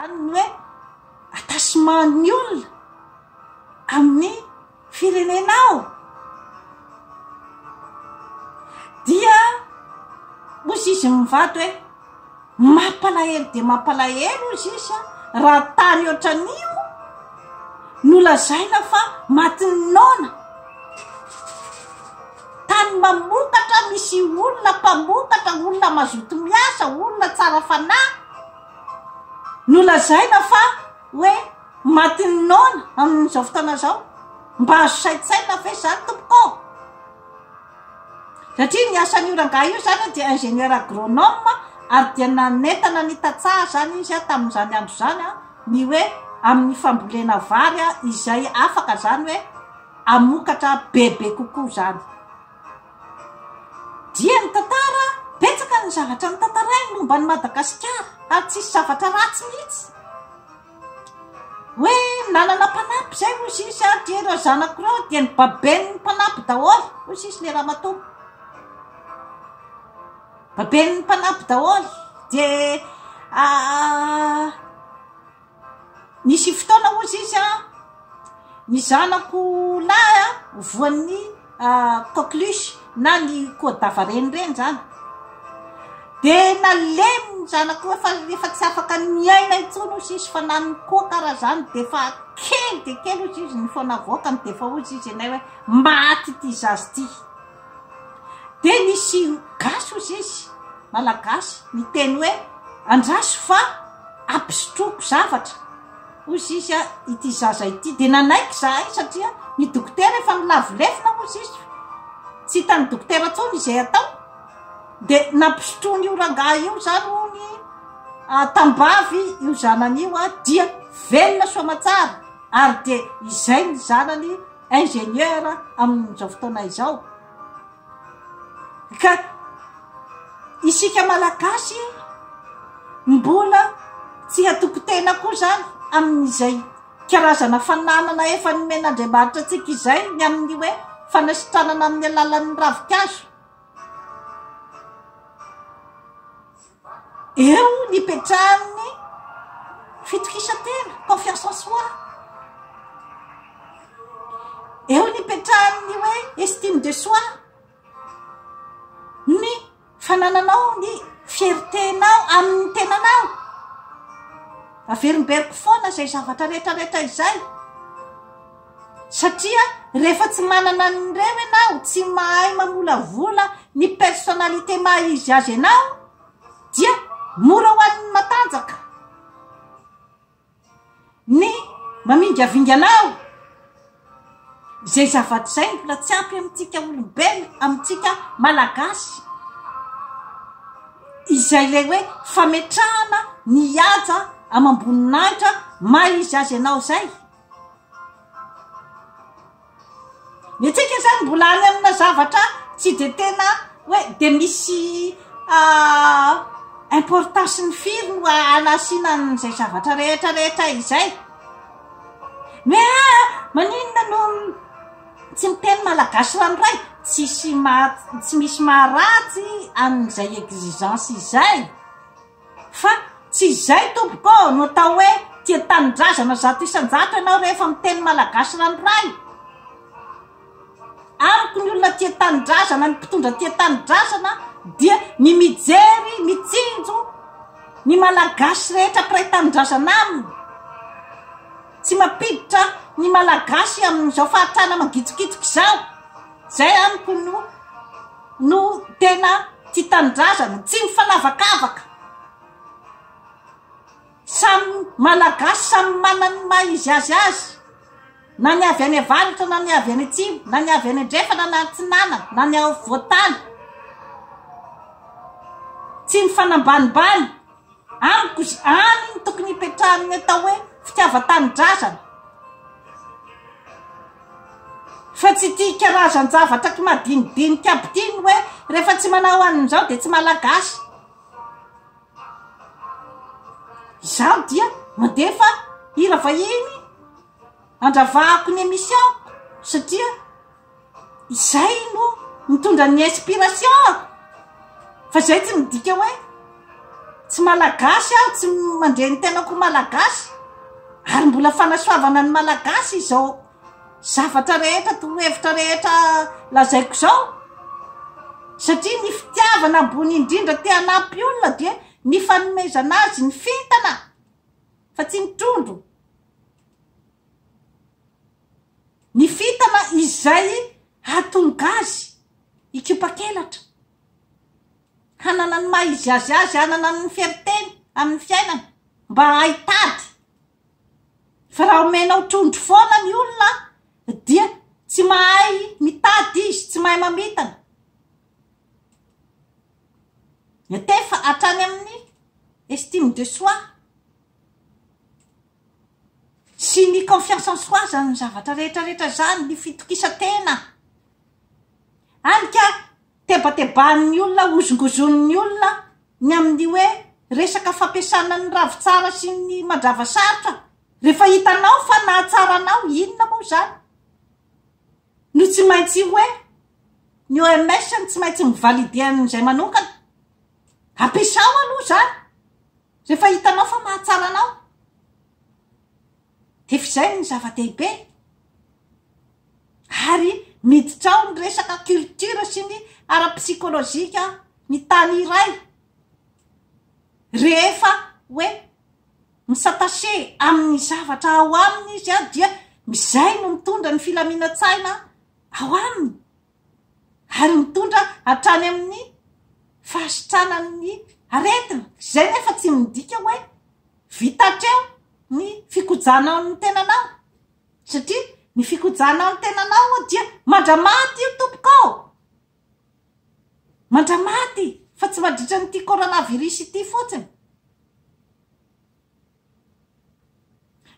Izany ny hoe attachement ny olona amin'ny firenenao. Dia hozy izy mivady hoe mampalahelo dia mampalahelo hozy izy raha tany ohatran'io no lazaina fa matin'ny noana. Tany mamokatra misy olona mpamokatra, olona mazoto miasa, olona tsara fanahy. Nolazaina fa hoe matin'ny noana amin'izao fotoana izao. Mba azo saintsainina ve izany tompoko ô? Satria ny asan'io rangahy io izany dia ingénieur agronome ary dia nanentana ny tantsaha izany izy tamin'izany andro izany ny hoe amin'ny fambolena vary izay afaka izany hoe hamokatra bebe kokoa izany. Dia ny tantara, betsaka ny zavatra notantarainy momba an'i Madagasikara ary tsisy zavatra ratsy mihitsy. Hoe nanana mpanampy izay hoy izy ary dia ireo zanako ireo dia nobaben'ny mpanampy daholo hoy izy ilay ramatoa. Baben'ny mpanampy daholo dia Nisy fotoana hozy izy an, ny zanako lahy an, voan'ny coqueluche na ny koa-davareny ireny izany. Dia nalemy ny zanako efa efa tsy afaka niaina intsony hozy izy fa na nikoaka ara izany dia efa kely dia kely hozy izy ny feo navoakany dia efa hozy izy ianay hoe maty ity zaza ity. Dia nisy gasy hozy izy, malagasy, niteny hoe andraso fa ampisotroako zavatra hozy izy ity zaza ity. Dia nanaiky izahay satria ny dokotera efa nilavo lefona hozy izy, tsy hitan'ny dokotera intsony izay atao. Dia nampisotroan'io rangahy io izany hono tambavy io zanany io dia velona soamatsara ary dia izay ny zanany ingénieur amin'izao fotoana izao ka isika malagasy mbola tsy hatoky tena koa zany amin'izay karazana fananana efa nomen'Andriamanitra antsika izay ny amin'ny hoe fanasitranana amin'ny alalan'ny ravinkazo. Eo ny ipetrahan'ny fitokisan-tena, confiance en soi. Eo ny ipetrahan'ny hoe estime de soi. Ny fanananao ny fierté-nao amin'ny tenanao. Averimberiko foana izay zavatra rehetrarehetra izay. Satria rehefa tsy manana an'ireo ianao, tsy mahay mamolavola ny personnalité maha izy azy anao, dia mora ho an'ny matanjaka ny mamingavinga anao. Izay zavatra izay mbola tsy ampy amintsika olombelona, amintsika malagasy. Izay ilay hoe fametrahana ny haja amam-boninahitra maha izy azy anao izay. Ny antsika izany mbola any amina zavatra tsy dia tena hoe dia misy importance-ny firy no anasiana an'izay zavatra rehetra rehetra izay. Ny hoe ah, maninona no tsy miteny malagasy ranoray? Tsisy maha, tsy misy maharatsy an'izay exigence izay. Fa tsy izay tompoko ô no atao hoe tia tanindrazana 100% ianao rehefa miteny malagasy ranoray. Amiko ny olona tia tanindrazana, ny mpitondra tia tanindrazana dia ny mijery, mitsinjo ny malagasy rehetra mpiray tanindrazana aminy. Tsy mampiditra ny malagasy amin'izao fahatrana mangitsokitsoka izao. Izay amiko no no tena tia tanindrazana, tsy mifanavakavaka. Samy Malagasy, samy manana ny maha izy azy azy, na ny avy any avaratra na ny avy any atsimo, na ny avy any andrefana na atsinanana, na ny afovoantany. Tsy mifanambanimbany. Amiko, any no tokony hipetrahan'ny atao hoe fitiavan-tanindrazana. Fa tsy ity karazan-javatra kimadinidinika aby ity ny hoe rehefa tsy manao an'izao dia tsy malagasy. Izaho dia mandefa hira vahiny andravahako ny émission-ko satria izay no mitondra ny inspiration-ko. Fa izay tsy midika hoe. Tsy Malagasy aho, tsy mandre ny tenako ho Malagasy, ary mbola fanasoavana ny Malagasy izao zavatra rehetra, torohevitra rehetra lazaiko izao, satria ny fitiavana ambony indrindra te hanampy olona dia ny fanomezana azy ny fintana fa tsy ny trondro. Ny fintana izay hahatonga azy hikopa-kelatra. Hanana ny maha izy azy azy, hanana ny fierté-ny amin'ny fiainana, mba hahay hitady. Fa raha omenao trondro foana ny olona dia tsy mahay mitady izy, tsy mahay mamitana. Nefa hatrany amin'ny estime de soi sy ny confiance en soi zany zavatra rehetra rehetra zany, ny fitokisan-tena. Any ka tebatebahan'ny olona, hozongozonin'ny olona ny amin'ny hoe resaka fampiasana ny ravintsara sy ny mandrava sarotra. Rehefa hitanao fa nahatsara anao, inona moa izany no tsy maintsy hoe ny OMS no tsy maintsy mi-valider an'izay manokana. Ampiasao aloha izany rehefa hitanao fa mahatsara anao. Dia efa izay ny zava-dehibe. Ary miditra ao ny resaka culture sy ny ara-psikolojika ny tany iray. Rehefa hoe mi-s'attacher amin'ny zavatra ao aminy izy dia izay no mitondra ny filaminan-tsaina ao aminy. Ary mitondra hatrany amin'ny fahasitranan'ny aretina. Izay nefa tsy midika hoe vita hatreo ny fikojanao ny tenanao. Satria ny fikojanao ny tenanao dia mandramaty io tompoko ô! Mandramaty fa tsy mandritra an'ity coronavirus ity fotsiny.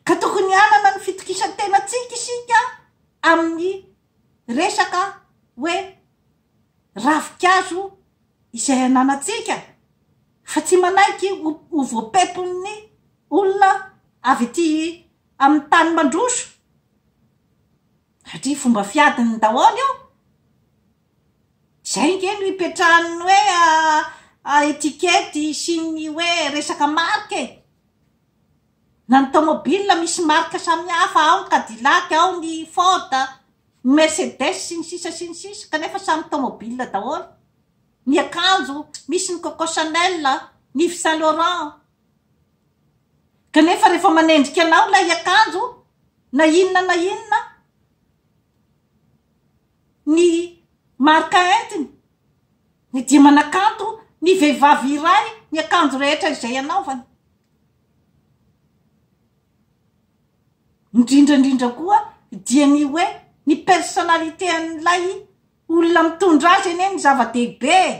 Ka tokony hanana ny fitokisan-tenantsika isika amin'ny resaka hoe ravinkazo izay ananantsika fa tsy manaiky ho voapepon'ny olona avy aty amin'ny tany mandroso satria fomba fiadiny daholo io. Izay nge no ipetrahan'ny hoe etikety sy ny hoe resaka marika e. Na ny tomobile misy marika samihafa, ao ny Cadillac, ao ny Ford, ny Mercedes sy ny sisa sy ny sisa kanefa samy tomobile daholo. Ny akanjo, misy ny Coco Chanel, ny Yves Saint Laurent. Kanefa rehefa manendrika anao ilay akanjo, na inona na inona ny marika entiny, dia manakanto ny vehivavy iray ny akanjo rehetra izay anaovany. Indrindra indrindra koa dia ny hoe ny personnalité an'ilay olona mitondra azy anie ny zava-dehibe e!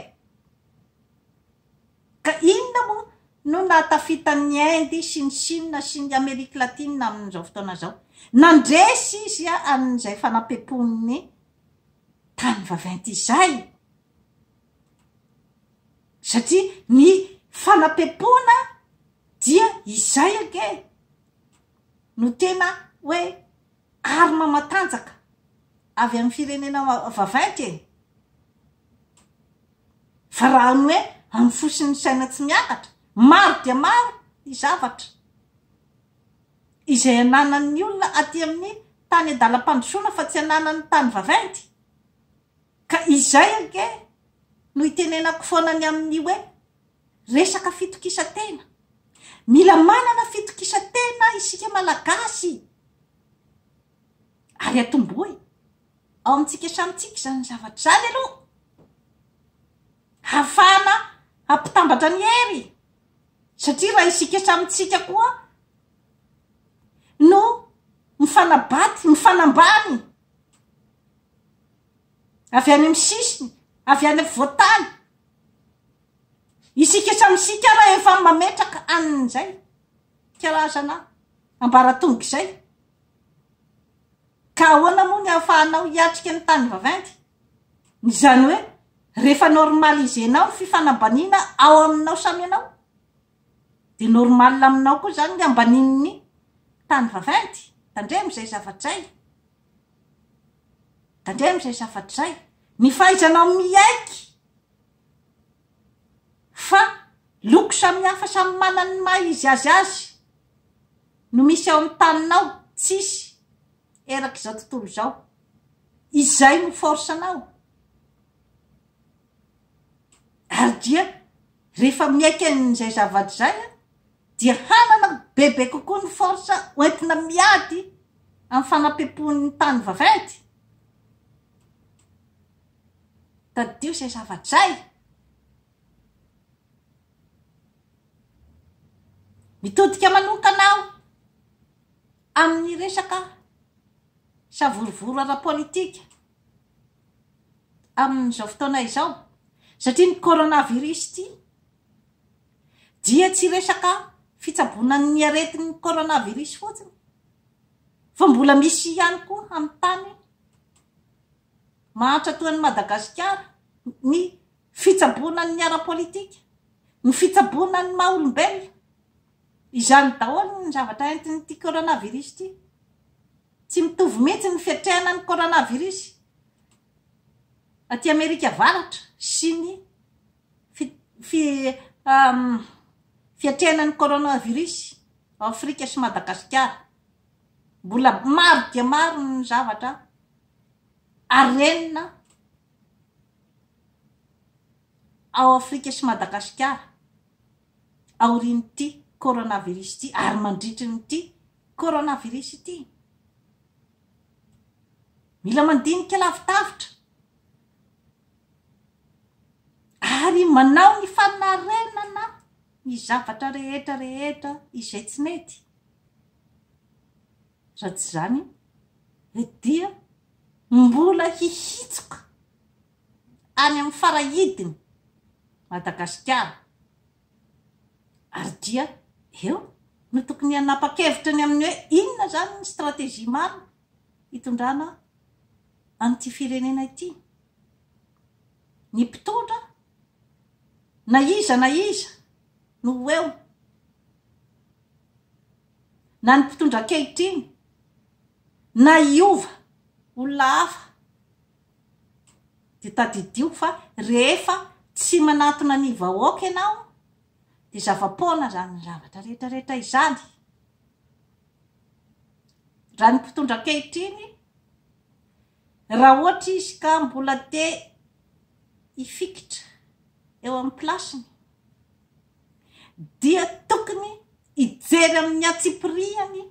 Ka inona moa no nahatafita an'i Inde sy ny Chine sy ny Amerique Latine amin'izao fotoana izao? Nandresy izy an'izay fanampepon'ny tany vaventy izay. Satria ny fanampepoana dia izay ange no tena hoe arme matanjaka avy amin'ny firenena vaventy e! Fa raha ny hoe amin'ny fo sy ny saina tsy miakatra, maro dia maro ny zavatra izay ananan'ny olona aty amin'ny tany an-dalam-pandrosoana fa tsy ananan'ny tany vaventy. Ka izay ange no itenenako foana ny amin'ny hoe resaka fitokisan-tena. Mila manana fitokisan-tena isika Malagasy ary atombohy ao amintsika samy tsika izany zavatra izany aloha. Hahafahana hampitambatra ny hery satria raha isika samy tsika koa no mifanabaty, mifanambany avy any amin'ny sisiny, avy any afovoan-tany. Isika samy isika raha efa mametraka an'izay karazana ambaratonga izay. Ka ahoana moa ny ahafahanao hiatrika ny tany vaventy? Izany hoe rehefa normaliser-nao ny fifanambaniana ao aminao samy ianao, dia normal aminao koa izany ny ambanian'ny tany vaventy. Tandremo izay zavatra izay. Tandremo izay zavatra izay. Ny fahaizanao miaiky fa. Loko samihafa samy manana ny maha izy azy azy no misy ao amin'ny taninao, tsisy erak'izao tontolo izao. Izay no force anao. Ary dia rehefa miaiky an'izay zavatra izay dia hanana bebe kokoa ny force hoentina miady amin'ny fanampiampoan'ny tany vaventy. Tadidio izay zavatra izay. Mitodika manokana aho amin'ny resaka savorovoro ara-politika amin'izao fotoana izao satria ny coronavirus ity dia tsy resaka fitsaboana ny aretin'ny coronavirus fotsiny fa mbola misy ihany koa amin'ny tany mahantra toa an'i Madagasikara ny fitsaboana ny ara-politika, ny fitsaboana ny maha olombelona. Izany daholo ny zavatra entin'ity coronavirus ity. Tsy mitovy mihitsy ny fiatrehana ny coronavirus aty Amerika Avaratra sy ny fiatrehana ny coronavirus ao Afrika sy Madagasikara. Mbola maro dia maro ny zavatra arenina ao Afrika sy Madagasikara aorian'ity coronavirus ity ary mandritrin'ity coronavirus ity. Mila mandinika lavidavitra ary manao ny fanarenana ny zavatra rehetra rehetra izay tsy mety. Raha tsy izany dia mbola hihitsoka any amin'ny farahidiny Madagasikara ary dia eo no tokony hanapa-kevitra ny amin'ny hoe inona izany ny stratégie marina hitondrana an'ity firenena ity. Ny mpitondra na iza na iza no ho eo, na ny mpitondra ankehitriny na hiova olona hafa dia tadidio fa rehefa tsy manatona ny vahoaka ianao dia zava-poana izany zavatra rehetra rehetra izany. Raha ny mpitondra ankehitriny, raha ohatra izy ka mbola te hifikitra eo amin'ny place-ny dia tokony hijery amin'ny antsipiriany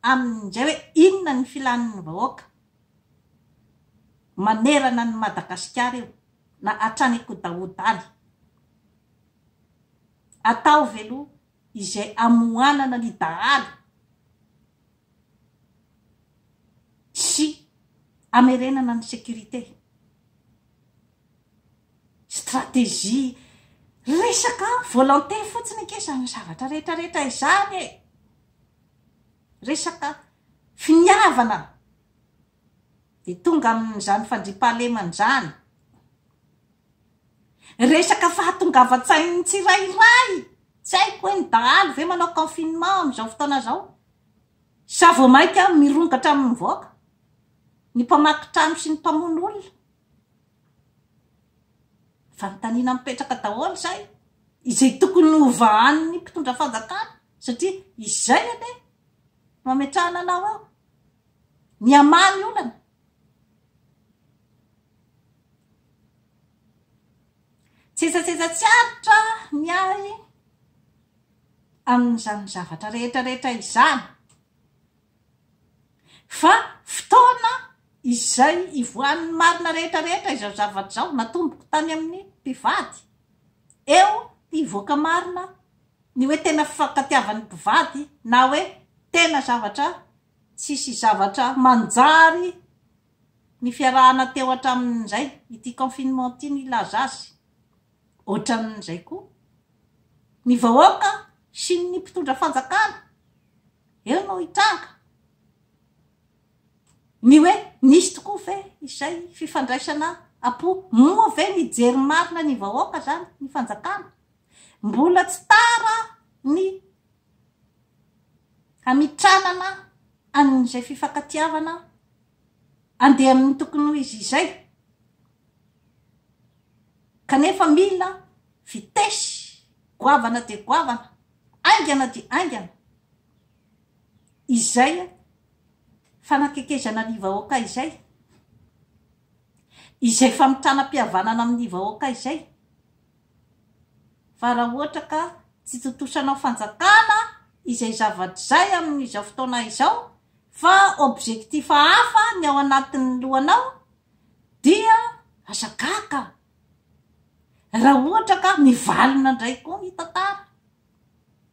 amin'izay hoe inona ny filan'ny vahoaka manerana an'i Madagasikara io na hatrany Ankodahoda any. Ataovy aloha izay hamohanana ny dahalo sy hamerenana ny sécurité. Stratégie resaka volonté fotsiny ange izany zavatra rehetra rehetra izany e! Resaka finiavana dia tonga amin'izany fandriampahalemana izany. Resaka fahatongavan-tsain'ny tsirairay, tsy haiko hoe ny dahalo ve manao confinement amin'izao fotoana izao sa vao mainka mirongatra amin'ny mivoaka ny mpamaky trano sy ny mpamono olona. Fanontaniana mipetraka daholo izay, izay tokony hovahan'ny mpitondra fanjakana satria izay anie no ametrahana anao eo. Ny hamaha ny olana. Tsetsatsetsa tsy aritra ny ahy amin'izany zavatra rehetra rehetra izany. Fa fotoana izay ivoahan'ny marina rehetra rehetra izao zavatra izao, natomboko tany amin'ny mpivady. Eo hivoaka marina ny hoe tena fifankatiavan'ny mpivady na hoe tena zavatra tsisy zavatra manjary ny fiarahana teo hatramin'izay, ity confinement ity nilaza azy. Ohatran'izay koa ny vahoaka sy ny mpitondra fanjakana. Eo no hitranga ny hoe nisy tokoa ve izay fifandraisana am-po? Moa ve nijery marina ny vahoaka izany ny fanjakana? Mbola tsy tara ny hamitranana an'izay fifankatiavana andeha amin'ny tokony ho izy izay. Kanefa mila vitesse. goavana dia goavana, haingana dia haingana izay fanakekezana ny vahoaka izay, izay famitranam-pihavanana amin'ny vahoaka izay. Fa raha ohatra ka tsy tontosanao fanjakana izay zavatra izay amin'izao fotoana izao fa objectif hafa ny ao anatin'ny lohanao dia aza gaga raha ohatra ka mivalona indray koa ny tantara,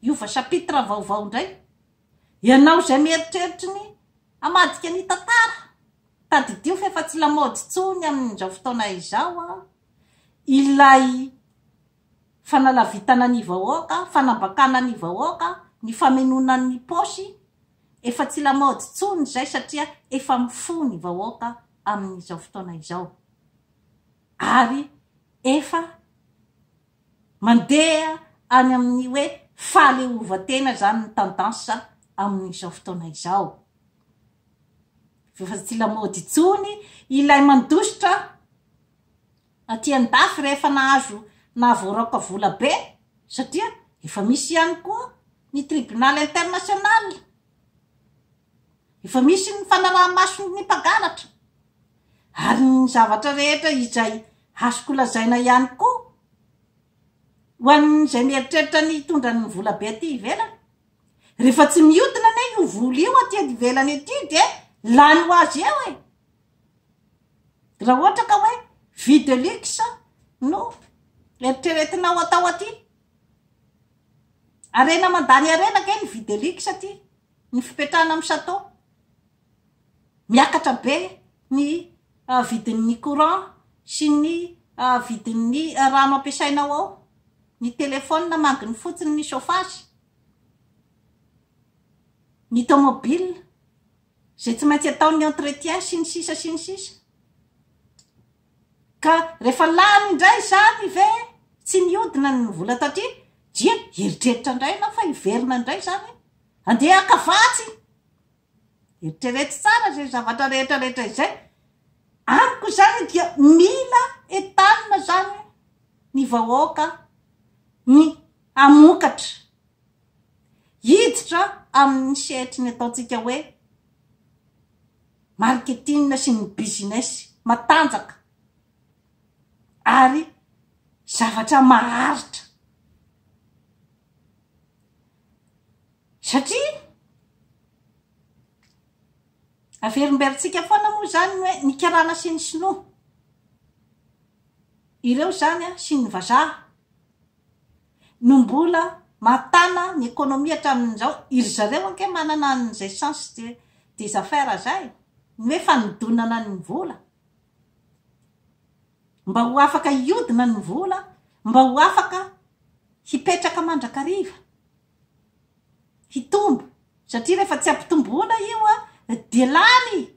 hiova chapitre vaovao indray. Ianao izay mieritreritry ny hamadika ny tantara, tadidio fa efa tsy lamaody intsony amin'izao fotoana izao ilay fanalavitana ny vahoaka, fanambakana ny vahoaka, ny famenoana ny paosy, efa tsy lamaody intsony izay satria efa mifoha ny vahoaka amin'izao fotoana izao ary efa mandeha any amin'ny hoe fahaleovantena izany ny tendance amin'izao fotoana izao. Efa tsy lamaody intsony ilay mandositra aty an-dafy rehefa nahazo nahavoaraoka vola be satria efa misy ihany koa ny tribunal international, efa misy ny fanaraha-maso ny mpangalatra ary ny zavatra rehetra izay azoko lazaina ihany koa ho an'izay mieritreritra ny hitondra ny vola be aty ivelany, rehefa tsy mihodina anie io vola io aty ivelany aty dia lany ho azy eo e! Raha ohatra ka hoe vie de luxe no eritreretinao atao aty, harena mandany harena ange ny vie de luxe aty, ny fipetrahana amin'ny chateau, miakatra be ny vidin'ny courant sy ny vidin'ny rano ampiasainao ao, ny téléphone manginy fotsiny ny chauffage, ny tomobile. Izay tsy maintsy atao ny entretien sy ny sisa sy ny sisa. Ka rehefa lany indray izany ve tsy mihodina ny vola taty dia hieritreritra indray ianao fa hiverina indray izany andeha haka vatsy. Eritrereto tsara izay zavatra rehetra rehetra izay. Amiko izany dia mila entanina izany ny vahoaka ny hamokatra. Hiditra amin'ny sehatry ny ataontsika hoe marketing sy ny business matanjaka ary zavatra maharitra. Satria averimberintsika foana moa izany ny hoe ny karana sy ny sinoa. Ireo izany sy ny vazaha. no mbola mahatana ny économie hatramin'izao, iry zareo ange manana an'izay sens de des affaires zay, ny hoe fanodonana ny vola, mba ho afaka hiodina ny vola, mba ho afaka hipetraka mandrakariva, hitombo, satria rehefa tsy ampitomboina io dia lany.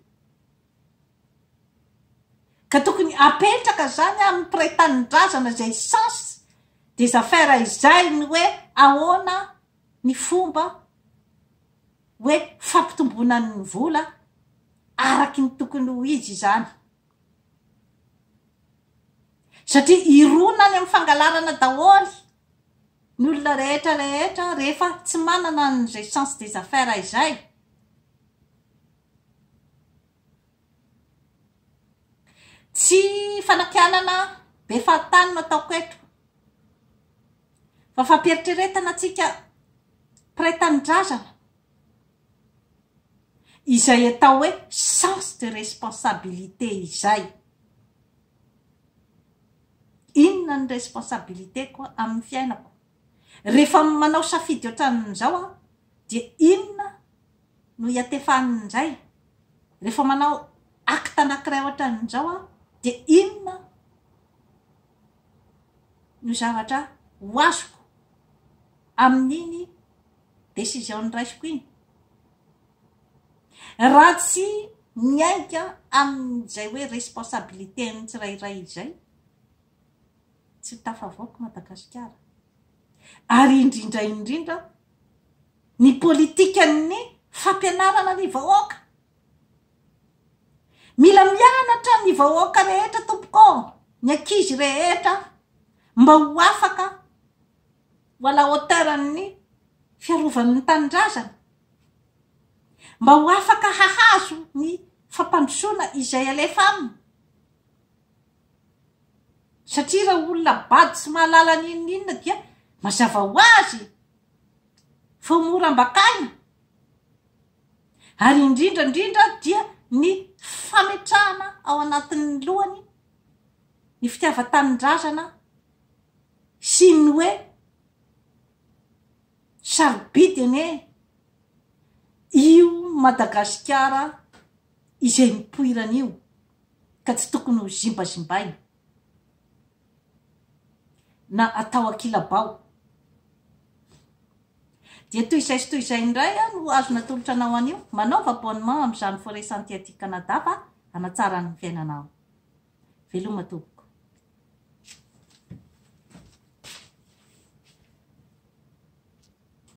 Ka tokony apetraka zany amin'ny mpiray tanindrazana izay sens des affaires izay ny hoe ahoana ny fomba hoe fampitomboana ny vola araky ny tokony ho izy izany. Satria hirona any amin'ny fangalarana daholo ny olona rehetra rehetra rehefa tsy manana an'izay sens des affaires izay. Tsy fanakianana be fahatany no ataoko eto fa fampieritreretana antsika mpiray tanindrazana izay atao hoe sens de responsabilité izay. Inona ny responsabilité-ko amin'ny fiainako? Rehefa manao safidy ohatran'izao aho dia inona no hiatefany indray? Rehefa manao acte anankiray ohatran'izao aho dia inona no zavatra ho azoko amin'iny décision noraisiko iny? Raha tsy miainga amin'izay hoe responsabilité-n'ny tsirairay izay, tsy ho tafavoaka Madagasikara. Ary indrindra indrindra ny politikan'ny fampianarana ny vahoaka. Mila mianatra ny vahoaka rehetra tompoko ô, ny ankizy rehetra mba ho afaka. ho à la hauteur-n'ny fiarovany ny tanindrazana, mba ho afaka hahazo ny fampandrosoana izay alefa aminy. Satria raha olona bado tsy mahalala n'inon'inona dia mazava ho azy fa ho mora ambakaina. Ary indrindra indrindra dia ny fametrahana ao anatin'ny lohany ny fitiavan-tanindrazana sy ny hoe sarobidy anie io Madagasikara izay nipoirana io ka tsy tokony ho zimbazimbaina na atao ankilabao. Dia toy izay sy toy izay indray no azo natolotra anao anio. Manaova abonnement amin'izany Forêt Santé aty Canada fa hanatsara ny fiainanao. Veloma tompoko.